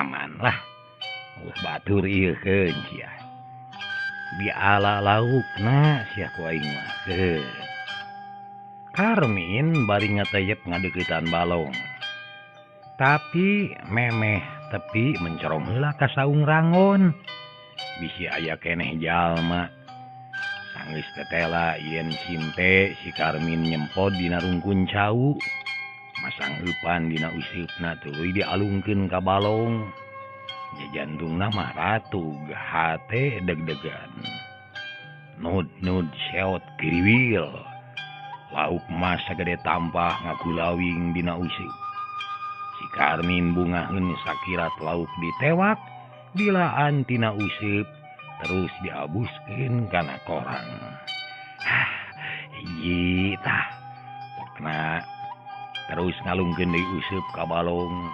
Aman lah. Batur ieu keun sia. Diala laukna sia ku aing mah. Karmin bari ngateyep ngadeuketan balong. Tapi memeh tepi mencorong heula ka saung rangon. Bisi aya keneh jalma. Sanggeus tetela yen simpe si Karmin nyempod dina rungkun cau. Masang eupan dina useupna tuluy dialungkeun ka balong. Jantungna mah ratug, hate deg-degan. Nud-nud seot kiriwil. Lauk mas sagede tampah ngakulawing dina useup. Si Karmin bungaheun sakirat lauk ditewak, dilaan tina useup, terus diabuskeun kana korang. Hah, hiji tah. Pokna terus ngalungkeun deui useup ka balong.